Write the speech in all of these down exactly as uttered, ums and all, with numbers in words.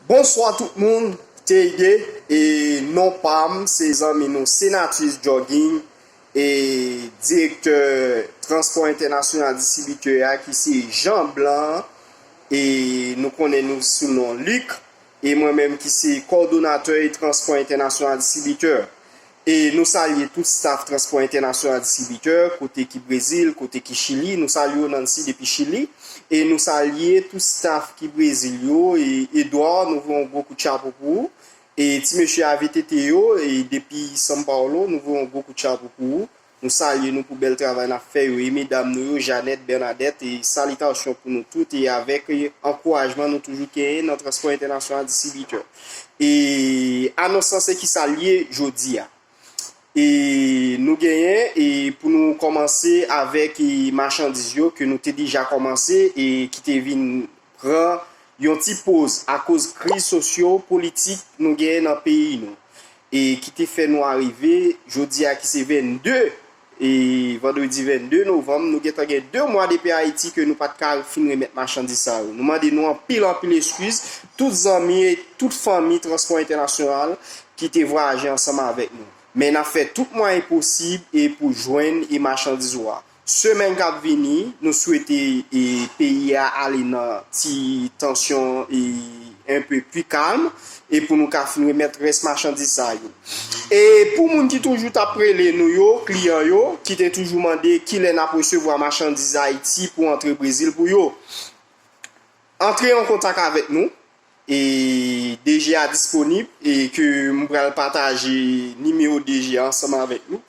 Bonswa tout moun, Teyde, e non pa m se zanmi nou Senatus Jogging, e direktè Transpò Entènasyonal Distribitè a ki se Jean Blanc, e nou konnen nou sou non Luc, e mwen menm ki se kòdonatè e Transpò Entènasyonal Distribitè. E nou salye tout staff Transpò Entènasyonal Distribitè, kote ki Brezil, kote ki Chili. Nou salye w Nancy depi Chili. E nou salye tout staff ki Brezil yo. E Edouard, nou voye yon gwo kout chapo pou ou. E ti mesye A V T T yo, e depi São Paulo, nou voye yon gwo kout chapo pou ou. Nou salye nou pou bèl travay n ap fè yo. E medam nou yo, Jeannette, Bernadette, e salitasyon pou nou tout. E avèk, e ankourajman nou toujou genyen nan Transpò Entènasyonal Distribitè. E anons lan se ki sa l ye jodi a. E nou genyen, e pou nou kòmanse avèk, e machandiz yo ke nou te deja kòmanse e ki te vin pran yon ti poz akoz kriz sosyo-politik nou genyen nan peyi nou. E ki te fè nou arive jodi a ki se vennde, e vandredi vennde novanm, nou gentan gen de mwa depi Ayiti ke nou pa t ka fin remèt machandiz sa yo. Nou mande nou anpil, anpil eskiz, tout zanmi e tout fanmi Transpò Entènasyonal ki te vwayaje ansanm avèk nou. Men n ap fè tout mwayen posib e pou jwenn e machandiz ou a. Semèn k ap vini, nou swete e peyi a ale nan ti tansyon e enpe pi kalm, e pou nou ka fin remèt rès machandiz sa yo. E pou moun ki toujou t ap rele nou yo, kliyan yo, ki te toujou mande kilè n ap resevwa machandiz Ayiti pou antre Brezil pou yo, antre an kontak avèk nou. E D G a disponib, e ke m pral pataje nimewo D G a ansanm avèk nou.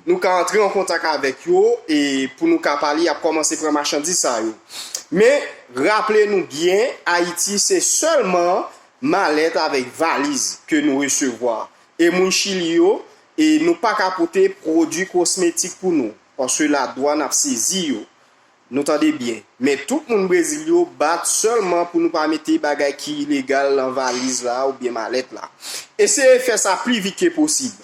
Nou ka antre an kontak avèk yo, e pou nou ka pale, y ap kòmanse pran machandiz sa yo. Men, raple nou byen, Ayiti se sèlman malèt avèk valiz ke nou resevwa. E moun Chili yo, e nou pa ka pote pwodui kosmetik pou nou, paske ladwàn ap sezi yo. Nou tande byen. Men tout moun Brezil yo bat sèlman pou nou pa mete bagay ki ilegal nan valiz la oubyen malèt la. Eseye fè sa pli vit ke posib.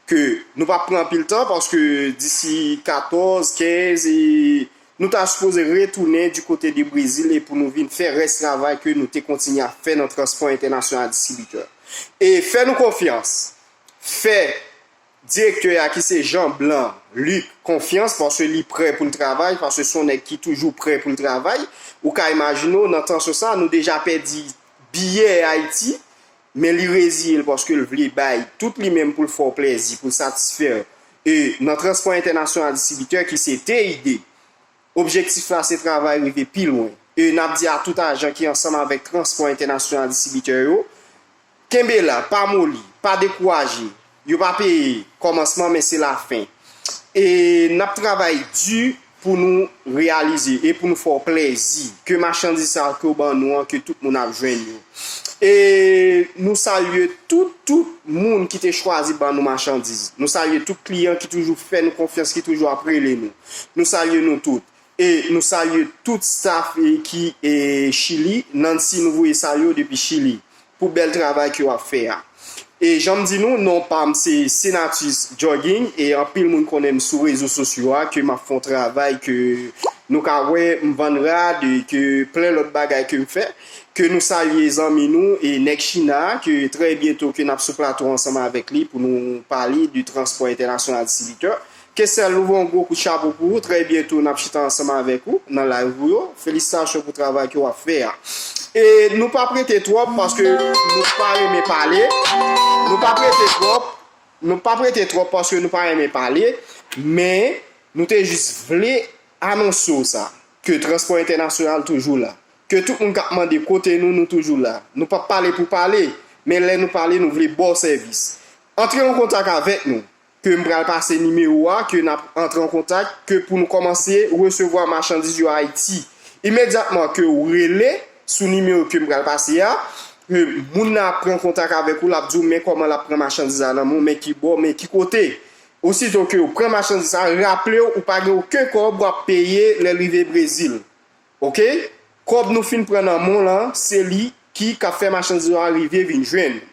Ke nou p ap pran anpil tan, paske disi katòz, kenz, e nou ta sipoze retounen di kote de Brezil e pou nou vin fè rès travay ke nou te kontinye ap fè nan Transpò Entènasyonal Distribitè. E fè nou konfyans. Fè direktè a ki se Jean Blanc Luc konfyans, paske li prè pou l travay, paske se yon nèg ki toujou prè pou l travay. Ou ka imajine w, nan tansyon sa, nou deja pèdi biyè Ayiti, men li reziye l paske l vle bay tout li menm pou l fè w plèzi, pou l satisfè w. E nan Transpò Entènasyonal Distribitè ki se T I D, objektif la se travay rive pi lwen. E n ap di a tout ajan ki ansanm avèk Transpò Entènasyonal Distribitè yo, kenbe la, pa moli, pa dekouraje. Yo pa peye kòmansman, men se lafen. E n ap travay di pou nou reyalize e pou nou fè w plèzi. Ke machandiz sa ke w ban nou an, ke tout moun ap jwenn yo. E nou salye tout, tout moun ki te chwazi ban nou machandiz. Nou salye tout kliyan ki toujou fè nou konfyans, ki toujou ap rele nou. Nou salye nou tout. E nou salye tout staff, e, ki, e, Chili. Nancy, nou voye salye w depi Chili pou bèl travay ke w ap fè a. E jan m di nou, non pa m se Senatus Jogging, e anpil moun konnen m sou rezo sosyo a, ke m ap fè yon travay ke nou ka wè, m vann rad, e ke plen lòt bagay ke m fè. Ke nou salye zanmi nou, e nèg China, ke trè byento ke n ap sou plato ansanm avèk li pou nou pale de Transpò Entènasyonal Distribitè. Kesèl, nou voye yon gwo kout chapo pou ou. Trè byento, n ap chita ansanm avèk ou nan live ou yo. Felisitasyon pou travay ke w ap fè a. E nou p ap rete twòp paske nou pa renmen pale. Nou p ap rete twòp. Nou p ap rete twòp paske nou pa renmen pale. Men, nou te jis vle anonse w sa. Ke Transpò Entènasyonal toujou la. Ke tout moun k ap mande kote nou, nou toujou la. Nou p ap pale pou pale. Men lè nou pale, nou vle ba w sèvis. Antre an kontak avèk nou. Ke m pral pase nimewo a, ke n ap antre an kontak, ke pou nou kòmanse resevwa machandiz yo Ayiti. Imedyatman ke w rele sou nimewo ke m pral pase a, ke moun nan ap pran kontak avèk ou, l ap di w men kòman l ap pran machandiz la nan men w, men ki bò, men ki kote. Osito ke w pran machandiz sa, raple w, ou pa gen okenn kòb w ap peye lè l rive Brezil. Oke? Kòb nou fin pran nan men w lan, se li ki k ap fè machandiz yo a rive vin jwenn ou.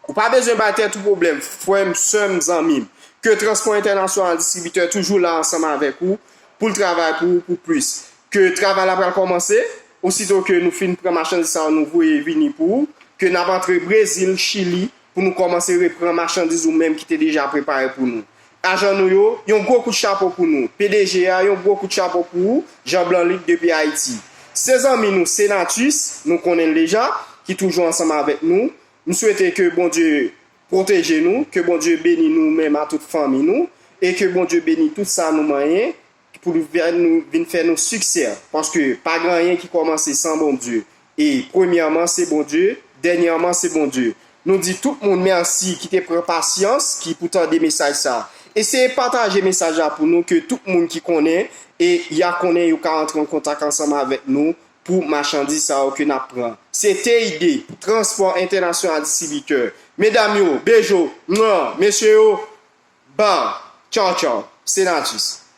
Ou pa bezwen bay tèt ou pwoblèm, frè m, sè m, zanmi m. Ke Transpò Entènasyonal Distribitè toujou la ansanm avèk ou, pou l travay pou ou pou plis. Ke travay la pral kòmanse, osito ke nou fin pran machandiz sa yo, nou voye vini pou ou. ke n ap antre Brezil, Chili, pou nou kòmanse reprann machandiz ou menm ki te deja prepare pou nou. Ajan nou yo, yon gwo kout chapo pou nou. P D G a, yon gwo kout chapo pou ou, Jean Blanc Luc depi Ayiti. Se zanmi nou, Senatus, nou konnen l deja, ki toujou ansanm avèk nou. M swete ke Bondye pwoteje nou, ke Bondye beni nou menm a tout fanmi nou, e ke Bondye beni tout sa nou manyen, pou li fè nou vin fè nou siksè. Paske pa gen anyen ki kòmanse san Bondye. E premyèman, se Bondye, dènyèman, se Bondye. Nou di tout moun mèsi ki te pran pasyans, ki pou tande mesaj sa. Eseye pataje mesaj la pou nou, ke tout moun ki konnen, e y a konnen yo ka antre an kontak ansanm avèk nou pou machandiz sa yo ke n ap pran. Se T I D, Transpò Entènasyonal Distribitè. Medam yo, bejo, mwan, mesye yo, ba, tchaw, tchaw, Senatus.